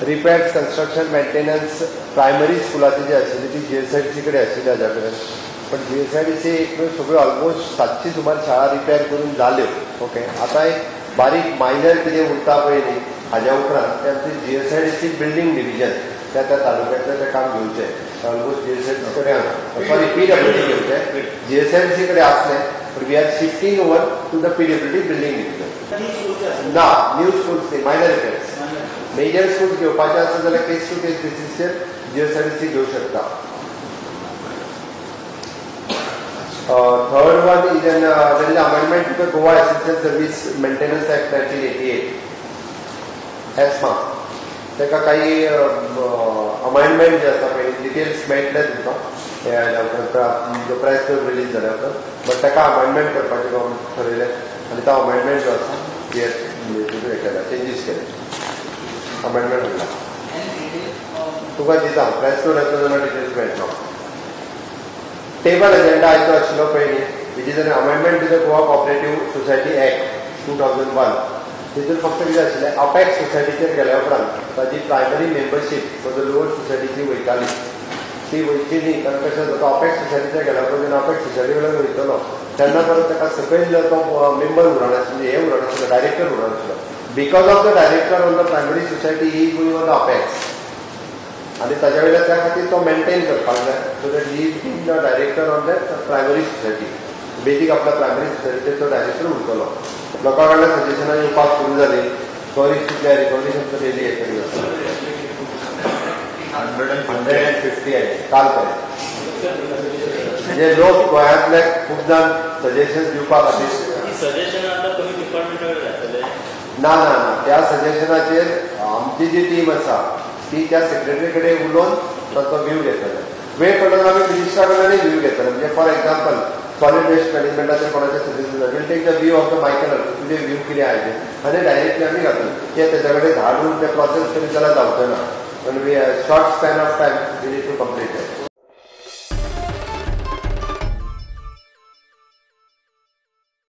Repairs, construction, maintenance primary स्कुलाची जी आशिल्ली ती जीएसआयडीसी कडेन आशिल्ली हाज्या कडेन, पण जीएसआयडीसी एक सगळ्यो ऑलमोस्ट 700 सुमार शाळा रिपेर करून जाल्यो. ओके, आतां एक बारीक मायनर कितें उरता पळय न्ही, हाज्या उपरांत ते आमचे जीएसआयडीसी बिल्डींग डिविजन त्या त्या तालुक्यांतलें तें काम घेवचें. ऑलमोस्ट जीएसआयडीसी कडेन, सॉरी, पीडब्ल्यूडी घेवचें. जीएसआयडीसी कडेन आसलें, but we are shifting over to the PWD building division. ना, न्यू स्कूल्स न्ही, मायनर रिपेर्स. मेजर स्कूल्स घेवपाचे आसा जाल्यार केस टू केस बेसीसचेर जीएसआयडीसी घेवं शकता. Third one is an there is amendment to the Goa Essential Service Maintenance Act 1988, ESMA. ताका काही amendment जे आसा पळय, डिटेल्स मेळटले तुमकां हे आयल्या उपरांत, जो प्रेस रिलीज जाल्या उपरांत. बट ताका अमेंडमेंट करपाचें ठरयलें आनी तो अमेंडमेंट जो आसा हे केला, चेंजीस केले, अमेंडमेंट म्हणला तुका दिता. प्रेस नोट येतलो जाल्यार डिटेल्स मेळटलो. टेबल एजेंडा आयचो आशिल्लो पयलीं, which is an amendment to the Goa Cooperative Society Act 2001. तितून फक्त कितें आशिल्लें, अपेक्स सोसायटीचेर गेल्या उपरांत ताजी primary membership for the lower सोसायटीची वयताली, ती वयची न्ही. कारण कशें जाता, अपेक्स सोसायटीचेर गेल्या उपरांत जेन्ना अपेक्स सोसायटी वयल्यान वयतलो तेन्ना परत ताका सकयल तो मेंबर उरनाशिल्लो, हे उरनाशिल्लो, director उरनाशिल्लो. Because of the director on the primary society he going on the apex, आनी ताज्या वयल्यान त्या खातीर तो मेंटेन करपाक जाय, so that he is being the director on that primary society. Basic आपल्या प्रायमरी सोसायटीचेर तो डायरेक्टर उरतलो. लोकां कडल्यान सजेशनां येवपाक सुरू जाली. सॉरी, कितल्या रिकॉग्निशन तर येयली हें 150 आयले काल पर्यंत. म्हणजे लोक गोंयांतले खूब जाण सजेशन दिवपा खातीर. ना ना ना, त्या सजेशनाचेर आमची जी टीम आसा ती त्या सेक्रेटरी कडेन उलोवन ताचो व्यू घेतले. वेळ पडलो आमी मिनिस्टरा कडल्यानूय व्यू घेतले. म्हणजे फॉर एक्झाम्पल सॉलिड वेस्ट मॅनेजमेंटाचेर कोणाचे suggestion, we'll take the view of the Michael, तुजे व्यू कितें आहा ते, आनी डायरेक्टली आमी घातले ते तेज्या कडेन धाडून ते प्रोसेस करीत जाल्यार जावचें ना. पण we short span of time we need to complete that.